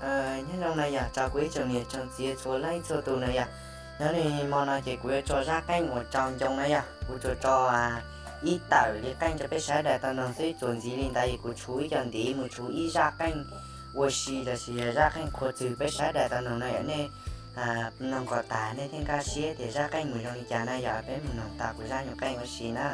Nyob zoo na yog rau kuv ib tsoom niam tsoom txiv txhua leej txhua tus na yog, nyob li hmo no ces kuv yuav tso zaj qeej uas tso ncoo na yog, kuv tsuas tso ib tawm li qeej rau peb sawv daws tau noog xwb, txuas ntxiv li ntawd es kuv tshuav ib co ntiv mus tshuav ib zaj qeej ua si los sis yog zaj qeej qhuas txug peb sawv daws tau noog no yog nej noog kom tas nej thiaj nkag siab tias zaj qeej mus zoo li cas na yog, peb mus noog tas kuv zaj nyuag qeej ua si na.